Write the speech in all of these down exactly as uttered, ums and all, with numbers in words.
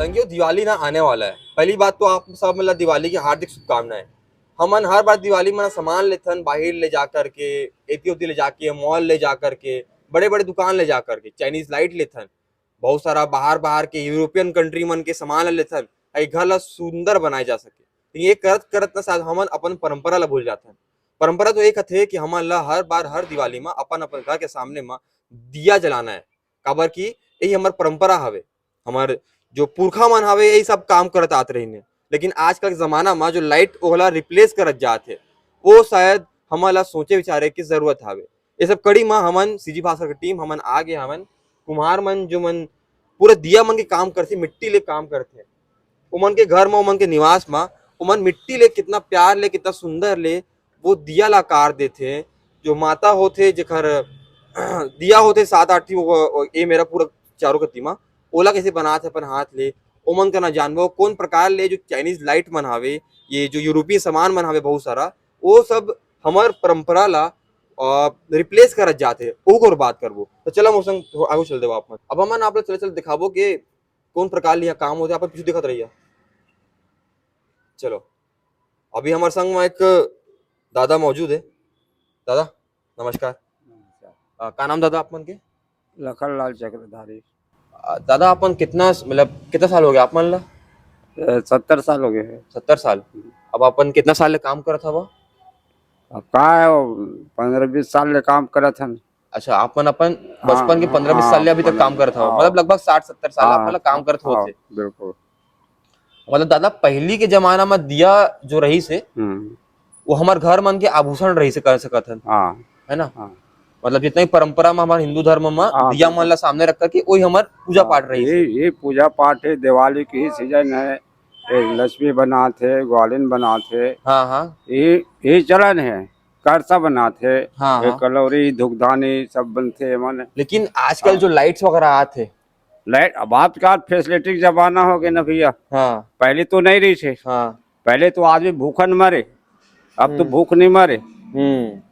संगियो, दिवाली ना आने वाला है। पहली बात तो आप सब मतलब दिवाली की हार्दिक शुभकामनाएं। हमन हर बार दिवाली में ना सामान लेथन बाहर ले जा करके, एती ओती ले जाके, मॉल ले जा करके, बड़े बड़े दुकान ले जा करके चाइनीज लाइट लेथन, बहुत सारा बाहर बाहर के यूरोपियन कंट्री मन के सामान ला लेथन, ताकि घर ला सुंदर बनाए जा सके। तो ये करत करत ना शायद हमन अपन परंपरा ला भूल जाथन। परंपरा तो एक हथे कि हमन ला हर बार हर दिवाली में अपन अपन घर के सामने में दिया जलाना है, काबर कि यही हमर परंपरा हवे। हमर जो पुरखा मन हवे, यही सब काम करत आत रहिन हे। लेकिन आजकल के जमाना में जो लाइट ओला रिप्लेस करत जात हे, वो शायद हमन ला सोचे विचारे की जरूरत हवे। ये सब कड़ी में हमन सीजी भास्कर के टीम हमन आ गे हवन। कुम्हार मन जो मन पूरा दिया मन के काम करथे, मिट्टी ले काम करथे, ओमन के घर में, ओमन के निवास में, ओमन मिट्टी ले कितना प्यार ले, कितना सुंदर ले वो दिया ला आकार देथे। जो माता होथे, जेकर दिया होथे सात आठ ठी, वो, वो, ये मेरा पूरा चारों कती मा, ओला कैसे बनाथे अपन हाथ ले, ओमन का ना जानबो। कौन प्रकार ले जो चाइनीज लाइट मन हावे, ये जो यूरोपीय सामान मन हावे बहुत सारा, वो सब हमर परंपरा ला रिप्लेस करत जाथे, ओकर बात करबो। तो चला मोर संग थोड़ा आगू चल देवा आप मन। अब हमन आप ला चले चल दिखाबो कि कौन प्रकार ले यहाँ काम होथे। आप पीछे दिखत रहिए। चलो, अभी हमारे संग में एक दादा मौजूद है। दादा, नमस्कार। नमस्कार। आ, का नाम दादा आप मन के? लखन लाल चक्रधारी। आ, दादा, अपन कितना, मतलब, कितना साल हो गया आप मन ला? ए, सत्तर साल हो गए हैं। सत्तर साल। अब अपन कितना साल ले काम करत हवा? अब का है, वो पन्द्रह बीस साल ले काम करत हन। अच्छा, आप मन अपन हाँ, बचपन के पन्द्रह बीस हाँ, साल ले अभी तक काम करत हव, हाँ, मतलब, लगभग साठ सत्तर साल हाँ, आप मन ला काम करत होत हाँ, हे। बिल्कुल। मतलब, दादा, पहली के जमाना में दिया जो रहिस हे, हम्म। वो हमर घर मन के आभूषण रहिस हे, कह सकत हन, हाँ। है ना? हाँ। मतलब, जितना भी परंपरा में हमर हिंदू धर्म में हाँ, दिया मन बिल्कुल। ला सामने रख करके वही हमर पूजा हाँ, पाठ रहिस हे। ये, ये पूजा पाठ है, दिवाली की सीजन है, ये लक्ष्मी बनात है, ग्वालिन बनात है। हाँ, हाँ। ये, ये चलन है, करसा बनात है, हाँ, ये हाँ। कलौरी, धुकधानी सब बनते हैं, माने। लेकिन आजकल हाँ। जो लाइट्स वगैरह आत है, लाइट, अब आज का फैसिलिटी का जमाना हो गया ना भैया। हाँ। पहले तो नहीं रही थी। हाँ। पहले तो आदमी भूखन मरे, अब तो हम्म। भूख नहीं मरे। हम्म।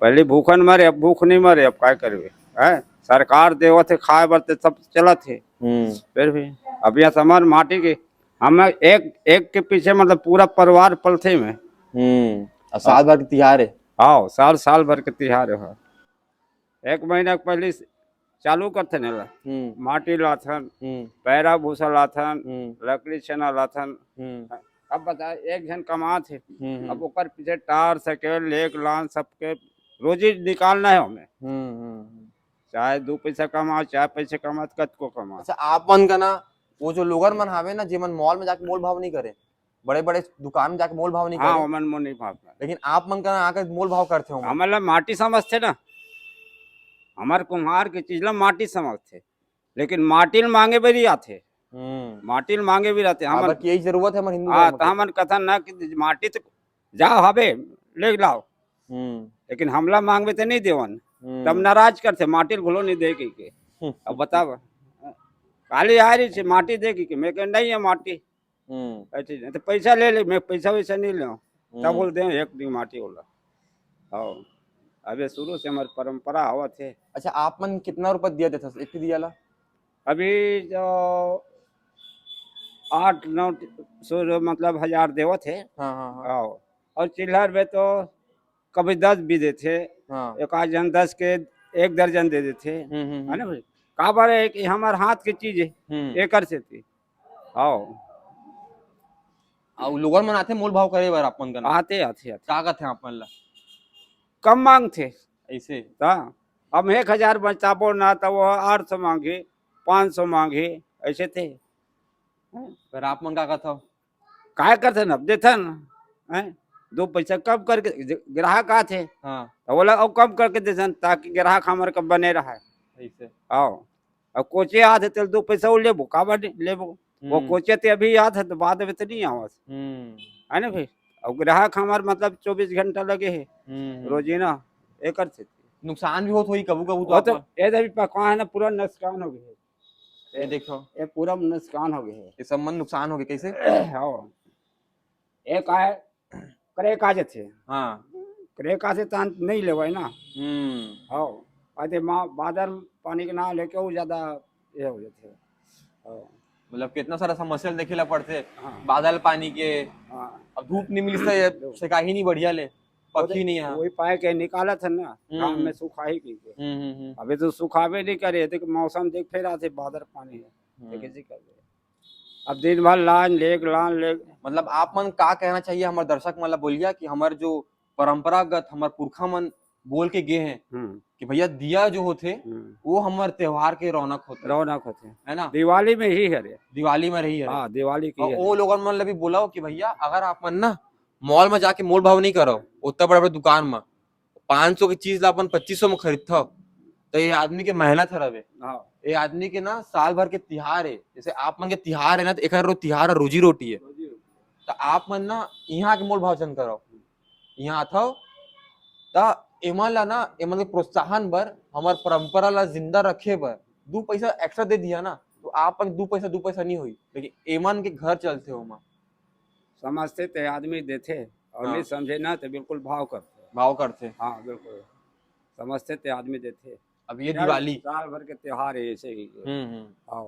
पहले भूखन मरे, अब भूख नहीं मरे, अब काय करबे? हैं? सरकार देवत है खाए बर, ते सब चलत है। हम्म। फिर भी अब यहाँ समर माटी के, हम एक, एक के पीछे, मतलब, पूरा परिवार पलथे में। हम्म। और साल भर के तिहार है। हाँ, साल, साल भर के तिहार है। एक महीना के पहले से चालू करथन एला। हम्म। माटी लाथन, हम्म। पैरा भूसा लाथन, हम्म। लकड़ी छेना लाथन। हम्म। अब बता, एक झन कमात हे, हम्म, हम्म। अब ओकर पीछे टार, साइकिल, लेक लान सबके रोजी निकालना है हमें। हम्म, हम्म, हम्म। चाहे दो पैसा कमाओ, चार पैसा कमाओ, कतको कमाओ। अच्छा, आप मन का ना, वो जो लोगन मन हावे ना, जेमन मॉल में जाके मोल भाव नहीं करे, बड़े-बड़े दुकान में जाके मोल भाव नहीं हाँ, करे। ओमन मोल नहीं भाव करे। लेकिन आप मन का ना आके मोल भाव करथे ओमन। हमन ला माटी समझथे ना, हमर कुम्हार के चीज ला माटी समझथे, लेकिन माटी ल मांगे बर ही आथे। हम्म। माटी ल मांगे भी रहते काबर हमन। कि यही जरूरत है हमर हिंदू हाँ, धर्म तो के। हमन कथन ना कि माटी तो जाओ हवे, ले लाओ। हम्म। लेकिन हमला मांगबे तो नहीं देवन। हम्म। तब नाराज करथे, माटी ल घलो नहीं दे के, के। हम्म। अब बताओ, काली आ रही से माटी दे के, के मैं कहे, "नहीं है माटी।" हम्म। ऐसे नहीं, तो पैसा ले ले, मैं पैसा वैसा नहीं ले। तब हम्म। बोल दे, "एक दी माटी वाला।" हाँ, अबे शुरू से हमारी परंपरा आवत है। अच्छा, आप मन कितना रुपया दिया देथस एक दिया ला? अभी जो आठ नौ सौ, मतलब, हजार देवत है। हाँ, हाँ, हाँ। हाँ, और चिल्हर में तो कभी दस भी देथे, हाँ। एक आध जन दस के एक दर्जन दे देथे, हम्म, हम्म, है ना हम्म। भाई? काबर है कि हमार हाथ के चीज है, हम्म। एकर सेती। हाँ। अउ लोगन मन आथे मोल भाव करे बर आप मन कन? आथे, आथे, आथे। का कथे आप मन ला? कम मांगथे। ऐसे? हाँ। हम एक हजार बचाबो ना, त वो आठ सौ मांगे, पाँच सौ मांगे, ऐसे थे। पर आप मन का कथव? काय करथन अब? देथन, हैं? दो पैसा कम करके, ज-, ग्राहक आथे, हाँ। त ओला अउ कम करके देथन, ताकि ग्राहक हमर का बने रहे। ऐसे। हाँ। अब कोचे आथे, तेल दो पैसा वो लेबो, काबर नहीं लेबो? वो हम्म। कोचे ते अभी आथे, तो बाद में तो नहीं आवत। हम्म। है ना भाई? अब ग्राहक हमार, मतलब, चौबीस घंटा लगे है, हम्म, हम्म। रोजीना, एकर से। नुकसान भी होत होई कभू-कभू तो वो आप तो मन। ये अभी पकवा है ना, पूरा नुकसान हो गया है। ये देखो। ये पूरा नुकसान हो गया है। ये सब मन नुकसान हो गया, कैसे? हाँ। एक आए, क्रैक आ जाथे। हाँ। क्रैक आथे त नहीं लेवय ना। हम्म। हाँ। अरे माँ, बादर पानी के ना लेके वो ज्यादा ये हो जाथे। हाँ। मतलब कितना सारा समस्या देखे ला पड़थे, हाँ। बादल पानी के, हाँ। अब धूप नहीं मिलता है, सेकाही नहीं बढ़िया ले, पक्षी नहीं है। वही पाए के निकालत है ना, हम्म, गाँव में हम्म। सुखाही की के। हम्म, हम्म, हम्म। अभी तो सुखावे नहीं करे, देख मौसम देख फेर आथे बादल पानी है, तो हम्म। कैसे कर दे? अब दिन भर लान लेग, लान लेग। मतलब आप मन का कहना चाहिए हमर दर्शक मन ला बोलिया कि हमर जो परंपरागत हमर पुरखा मन बोल के गे हैं हम्म। कि भैया दिया जो होथे, हम्म। वो हमर त्योहार के रौनक होथे। रौनक होथे। है ना? दिवाली में ही हरे। दिवाली में रही हरे। हाँ, दिवाली की और हरे। वो लोगन मन ला भी बोलाओ कि भैया अगर आप मन ना मॉल में जाके मोल भाव नहीं करो, उतना बड़े बड़े दुकान में पाँच सौ की चीज ला अपन पच्चीस सौ में खरीदथव, तो ये आदमी के मेहनत हर हवे। हाँ। ये आदमी के ना साल भर के तिहार है, जैसे आप मन के तिहार है ना, तो एक रो तिहार है, रोजी रोटी है। रोजी रोटी। तो आप मन ना यहाँ के मोल भाव झन करो, यहाँ आथव त एमन ला ना, एमन के प्रोत्साहन बर, हमर परंपरा ला जिंदा रखे बर दू पैसा एक्स्ट्रा दे दिया ना, तो आप मन दू पैसा, दू पैसा नहीं होई, लेकिन एमन के घर चलथे ओमा। समझथे ते आदमी देथे, और हाँ। नहीं समझे ना तो बिल्कुल भाव करथे। भाव करथे। हाँ, बिल्कुल। समझथे ते आदमी देथे। अब ये साल, दिवाली। साल भर के त्योहार है ऐसे ही। हम्म, हम्म। हाँ।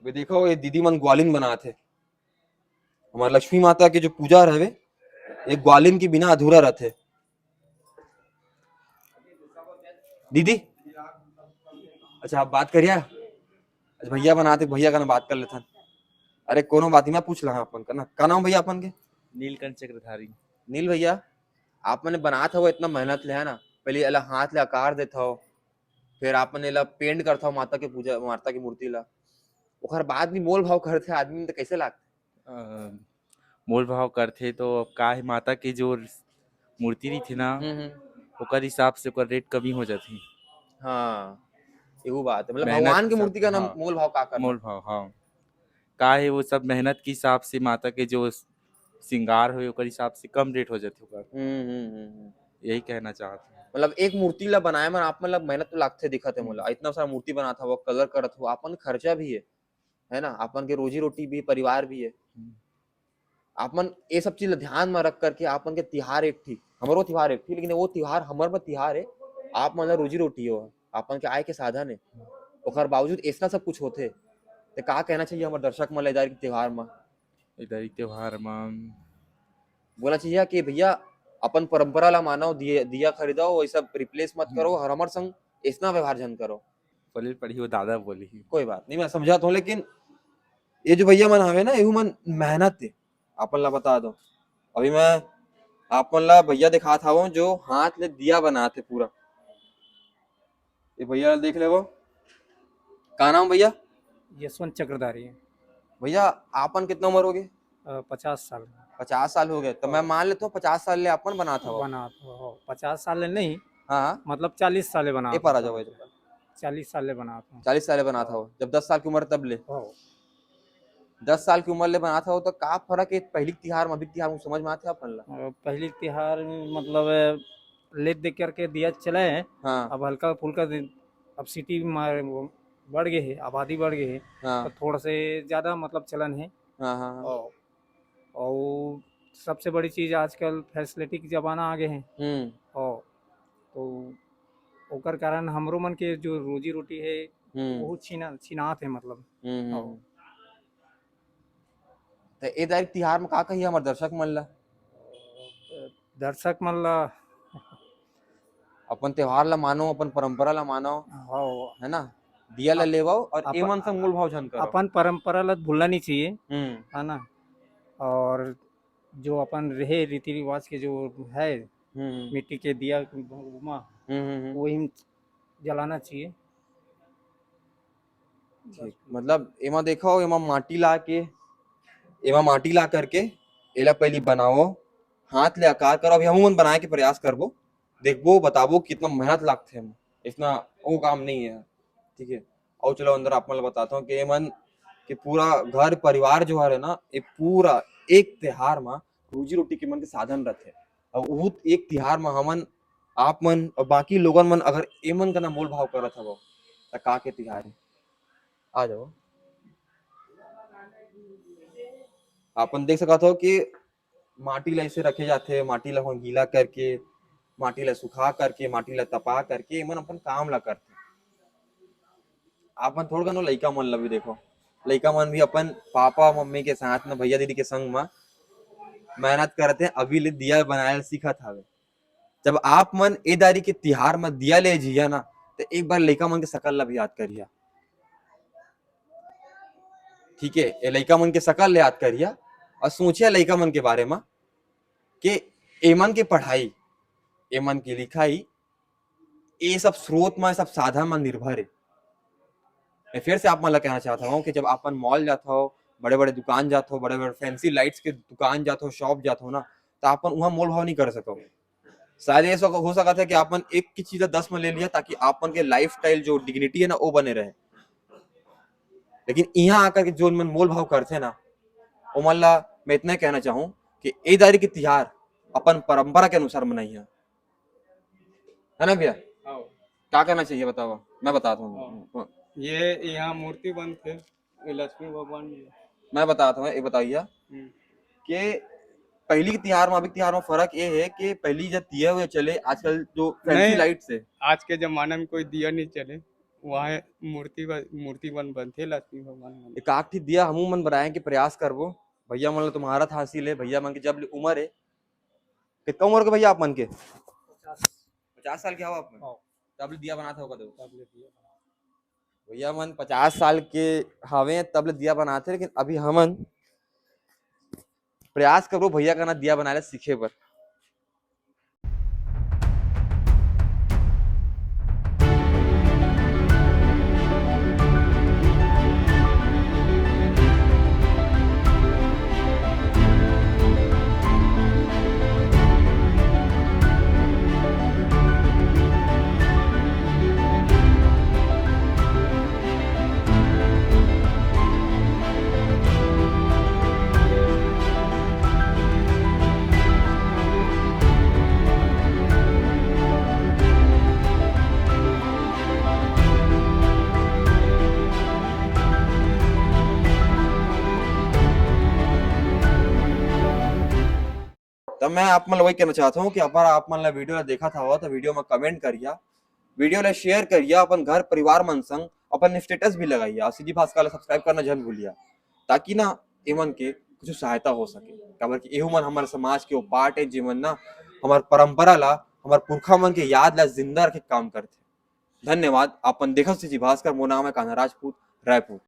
अभी देखो, ये दीदी मन ग्वालिन बनात हे। हमारे लक्ष्मी माता के जो पूजा रहवे, ये ग्वालिन के बिना अधूरा रहथे। दीदी, अच्छा, आप बात करिया। अच्छा, भैया बनाते, भैया का ना बात कर लेथन। अरे, कोनो बात नहीं, मैं पूछ लहा अपन का ना। का नाम भैया अपन के? नीलकंठ चक्रधारी। नील भैया, आप मने बनात हव इतना मेहनत ले, है ना? पहले एला हाथ ले आकार देत हव, फिर आप मन एला पेंट करत हव माता के पूजा, माता के मूर्ति ला, ओकर बाद भी मोल भाव करथे आदमी, तो कैसे लागथे? अ, मोल भाव करथे तो अब का है, माता के जो मूर्ति रहिथे ना, हम्म, हम्म। ओकर हिसाब से ओकर रेट कमी हो जाथे। हाँ, एहू बात है। मतलब मेहनत भगवान के सब, मूर्ति का ना हाँ। मोल भाव का करना? मोल भाव, हाँ। का है, वो सब मेहनत के हिसाब से माता के जो श्रृंगार होए, ओकर हिसाब से कम रेट हो जाथे ओकर। हम्म, हम्म, हम्म, हम्म। यही कहना चाहत हूँ। मतलब एक मूर्ति ला बनाए में आप मन ला मेहनत तो लागथे, दिखत है हम्म। मोला। इतना सारा मूर्ति बनात हव, कलर करत हव, आपन खर्चा भी है, है ना? आपन के रोजी रोटी भी, परिवार भी है। हम्म। आप मन ये सब चीज ला ध्यान में रख करके आपन के तिहार एक ठी, हमरो तिहार एक ठी, लेकिन वो तिहार हमर बर तिहार है, आप मन ला रोजी रोटी हो, आपन के आय के साधन है, ओकर बावजूद इतना सब कुछ होथे, ते का कहना चाहिए हमर दर्शक मन ला इधर के तिहार में? इधर के तिहार में बोलना चाहिए कि भैया अपन परंपरा ला मानो, दिए, दिया खरीदो, वो सब रिप्लेस मत हम्म। करो, और हमर संग इतना व्यवहार झन करो। बोले पड़ी वो दादा बोली। कोई बात नहीं, मैं समझाता हूँ, लेकिन ये जो भैया मन हवे ना, एहू मन मेहनत है, आपन ला बता दो। अभी मैं आपन ला भैया दिखात हवं जो हाथ ले दिया बनात हे पूरा। ये भैया ला देख लेवो, का नाम भैया? यशवंत चक्रधारी। भैया, आपन कितना उम्र हो गए? अ, पचास साल। पचास साल हो गए, तो मैं हाँ। मान लेता हूँ पचास साल ले आपन बनात हवो। बनात हो, हो। पचास साल ले नहीं, हाँ, हाँ। मतलब चालीस साल ले बनात ये पर आ हो। जाओ, ये तो। चालीस साल ले बनात हो। चालीस साल ले बनात हो, जब दस साल की उम्र तब ले। हो। दस साल की उम्र ले बनात हो, तो का फर्क है पहली तिहार में, अभी तिहार में, समझ में आथे अपन ला? अ, पहली तिहार में मतलब, अ, लेत दे करके दिया चले हैं। हाँ। अब हल्का फुल्का दिन, अब सिटी में वो बढ़ गए है, आबादी बढ़ गए है, हाँ। तो थोड़ा से ज्यादा मतलब चलन है। हाँ, हाँ, हाँ। और, और सबसे बड़ी चीज आजकल फैसिलिटी के जमाना आ गए हैं। हम्म। और तो ओकर कारण हमरो मन के जो रोजी रोटी है, हम्म। बहुत छीना, छीनात है मतलब। हम्म, हम्म, हाँ। हम्म। तो ए दारी तिहार में का कही हमर दर्शक मन ला? दर्शक मन ला अपन त्योहार ला मानो, अपन परंपरा ला मानो, हाँ। है ना? दिया ला अप-, लेवो और अपन, एमन संग मोल भाव झन करो। अपन परंपरा ला भूलना नहीं चाहिए, हम्म। है ना? और जो अपन रहे रीति रिवाज के जो है, हम्म, हम्म। मिट्टी के दिया, ओमा, हम्म, हम्म, हम्म। वही जलाना चाहिए। ठीक, मतलब एमा देखो, एमा माटी ला के, एमा माटी ला करके एला पहली बनाओ, हाथ ले आकार करो। अभी हमू मन बनाए के प्रयास करबो, देखबो, बताबो कितना मेहनत लागथे एमा, इतना वो काम नहीं है, ठीक है। और चलो अंदर आप मन ला बताता हूँ कि एमन के पूरा घर परिवार जो हरे ना, ये पूरा एक त्योहार मा रोजी रोटी के मन के साधन रथे। और वो एक तिहार मा हमन, आप मन और बाकी लोगन मन अगर एमन का ना मोल भाव करत हवो, त का के तिहार है? आ जाओ। आपन देख सकत हो कि माटी ला ऐसे रखे जाथे, माटी ला वहाँ गीला करके, माटी ला सुखा करके, माटी ला तपा करके एमन अपन काम ला करथे। आपन थोड़ कनो लइका मन ला भी देखो, लइका मन भी अपन पापा मम्मी के साथ में, भैया दीदी के संग में मेहनत करत हे, अभी ले दिया बनाए ल सीखत हवे। जब आप मन ए दारी के तिहार म दिया ले जिया ना, त एक बार लइका मन के शकल ला भी याद करिया। ठीक है, ए लइका मन के शकल ला याद करिया और सोचिया लइका मन के बारे म कि एमन के पढ़ाई, एमन के लिखाई, ये सब स्रोत म, सब साधन म निर्भर है। मैं फिर से आप मन ला कहना चाहत हूँ कि जब अपन मॉल जात हो, बड़े-बड़े दुकान जात हो, बड़े-बड़े फैंसी लाइट्स के दुकान जात हो, शॉप जात हो ना, त अपन उहाँ मोल भाव नहीं कर सको। शायद ये सक-, हो सकत है कि अपन एक की चीज दस में ले लिया ताकि अपन के लाइफस्टाइल जो डिग्निटी है ना, वो बने रहे। लेकिन यहाँ आकर के जो मन मोल भाव करथे ना, ओमन ला मैं इतना कहना चाहूँ कि ए दारी के तिहार अपन परंपरा के अनुसार मनाइया, है ना भैया? हाँ। क्या करना चाहिए बताओ, मैं बताता हूँ। हाँ। ये यहाँ मूर्ति बनथे, ये लक्ष्मी भगवान जी। मैं बताता हूँ, ये बताइए हम्म। कि पहली के तिहार में अभी के तिहार में फर्क ये है कि पहली जब दिया हुए चले, आजकल जो फैंसी नहीं। लाइट्स है। आज के जमाना में कोई दिया नहीं चले, वहाँ मूर्ति ब-, मूर्ति बन बनथे लक्ष्मी भगवान मन। एक आठ ठे दिया हमू मन बनाए के प्रयास करबो। भैया मन ला तुम्हारा हासिल है, भैया मन के जब ले उम्र है, कितना उम्र के भैया आप मन के? पचास। पचास साल के हो आप मन? हाँ। तब ले दिया बनात हो कदो? तब ले दिया। भैया मन पचास साल के हावे, तब ले दिया बनात हे, लेकिन अभी हमन प्रयास करबो भैया कना दिया बनाए ला सीखे बर। तब मैं आप मन ल वही कहना चाहत हूँ कि अगर आप मन ला वीडियो ला देखत हव, तो वीडियो में कमेंट करिया, वीडियो ला शेयर करिया, अपन घर परिवार मन संग अपन स्टेटस भी लगाइया, और सीजी भास्कर ला सब्सक्राइब करना झन भूलिया, ताकि ना एमन के कुछ सहायता हो सके, काबर कि एहू मन हमर समाज के वो पार्ट है, जेमन ना हमर परंपरा ला, हमर पुरखा मन के याद ला जिंदा रखे के काम करथे। धन्यवाद, अपन देखत सीजी भास्कर, मोर नाम है कान्हा राजपूत, रायपुर।